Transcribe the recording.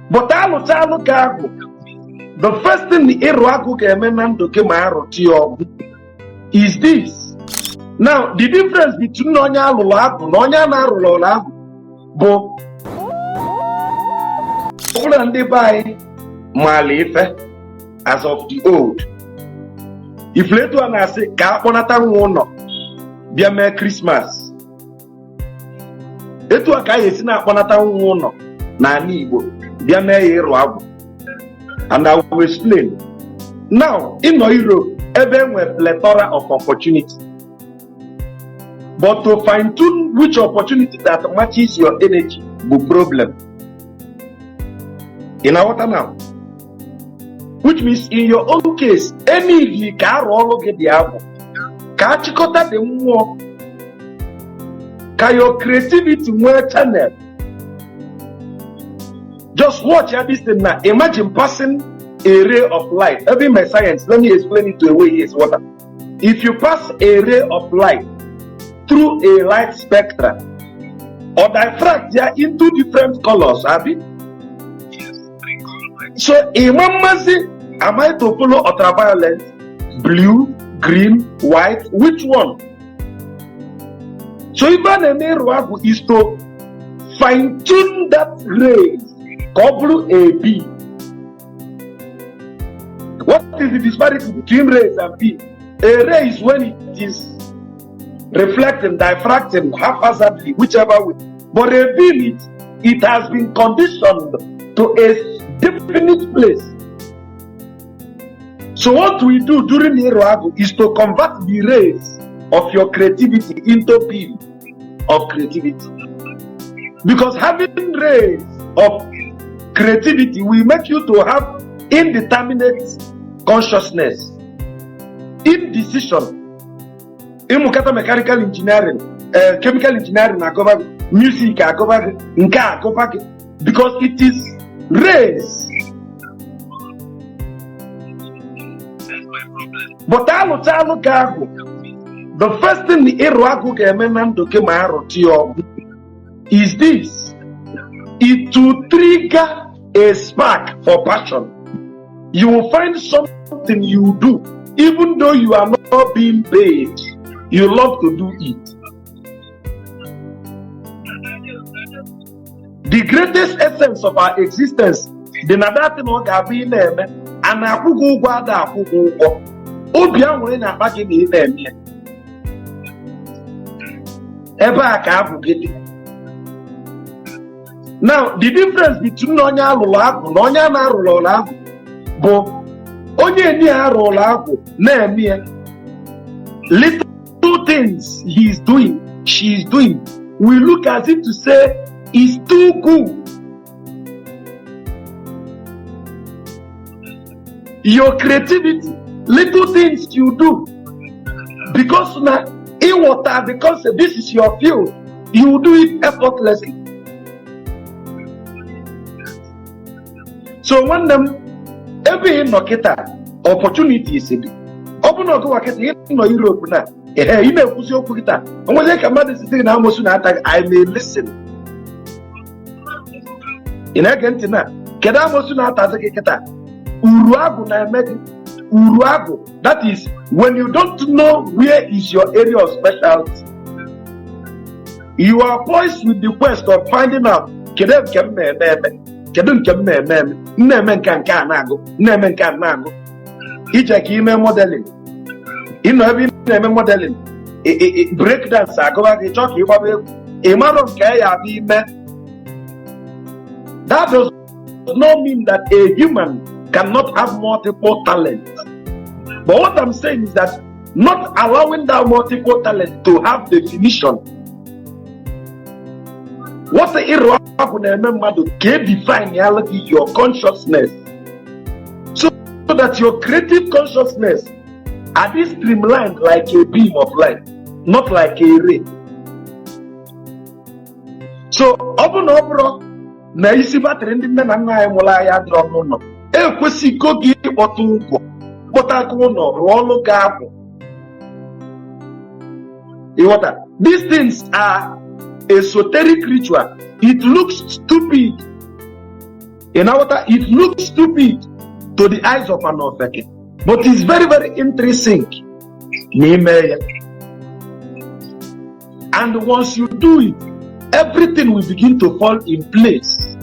But alụcha alụ ka agwụ, the first thing ịrụ agwụ ga-eme na ndụ gị ma arụtụ ya ọgwụ is this. Now, the difference between onye alụrụ agwụ na onye a na-arụrụ ọrụ agwụ bụ ọ bụrụ na ndị be anyị maala ife as of the old ifuru etu a na-asị ka a kpọnata nwa ụlọ bịa mee Christmas, etu a ka a ga-esi na-akpọnata nwa ụlọ n'ala Igbo bịa mee ya ịrụ agwụ. And I will explain. Now, ịnọ Europe ebe enwe plethora of opportunity, but to fine tune which opportunity that matches your energy bụ problem. Ị na-aghọta now? Which means in your own case, any ka arụ ọrụ gị dị agwụ ka achịkọta dị mmụọ ka your creativity nwee channel. Just watch ya, this thing now. Imagine passing a ray of light. Every my science, let me explain it to a way. Is water. If you pass a ray of light through a light spectra or diffract ya into different colors, abi? So ịma mmazi, am I to follow ultraviolet, blue, green, white, which one? So ife a na-eme ịrụ agwụ is to fine tune that rays ka ọ bụrụ a B. What is the disparity between rays and B? A ray is when it is reflecting, diffracting haphazardly, whichever way. But a beam, it has been conditioned to a definite place. So what we do during ịrụ agwụ is to convert the rays of your creativity into beam of creativity. Because having rays of creativity will make you to have indeterminate consciousness, indecision. Ịmụkata mechanical engineering, chemical engineering agụba gị, music agụba gị, nke a agụba gị, because it is rays. But alụcha alụ ka agwụ, the first thing ịrụ agwụ ga-eme na ndụ gị ma arụtụ ya ọgwụ is this: it will trigger a spark for passion. You will find something you do, even though you are not being paid, you love to do it. The greatest essence of our existence dị na that thing ọ ga-abụ ị na-eme a na-akwụ gị ụgwọ ada akwụ gị ụgwọ, obi aṅụrị na-akpa gị na ị na-eme ya. Ebe a ka agwụ gị dị. Now, the difference between onye alụrụ agwụ na onye a na-arụrụ ọrụ agwụ bụ onye eni arụrụ agwụ na-eme ya, little things he is doing, she is doing, we look as if to say it's too good. Your creativity, little things you do, because na ịghọta, because this is your field, you do it effortlessly. So nwanne m, ebe ị nọ kịta, opportunities dị. Ọ bụ na ọgụwa kịta ị nọ Europe na ehe ị na-ekwuzi okwu kịta, onwere ka mmadụ si sị gị na amosu na-ata gị, I may listen. Ị na-ege ntị na kedu amosu na-atazi gị kịta? Uru agwụ na-eme gị uru agwụ. That is when you don't know where is your area of specialty, you are poised with the quest of finding out, kedu nke m na-eme eme, kedu nke m na-eme eme, m na-eme nke a, nke a na-agụ, m na-eme nke a na-agụ. Ije ka ime modeling, ịnọ ebe ị na-eme modeling, break dance agụba gị, chọọ ka ị gbaba egwu, ị marọ nke ya abụ ime. That does not mean that a human cannot have multiple talents. But what I'm saying is that not allowing that multiple talent to have definition. What the ịrụ agwụ na-eme mmadụ ka e define ya gị your consciousness so that your creative consciousness are this streamlined like a beam of light, not like a ray. So ọ bụ na ọ bụrụ na isi batrị ndị nne na nna anyị mụrụ anyị adịrọ n'ụlọ, ekwesịgo gị ịkpọta ụgwọ kpọta aka ụlọ rụọ ọrụ gị agwụ. Ịghọta? These things are esoteric ritual. It looks stupid. In our, it looks stupid to the eyes of an ofeke, but it's very, very intrinsic n'ime ya. And once you do it, everything will begin to fall in place.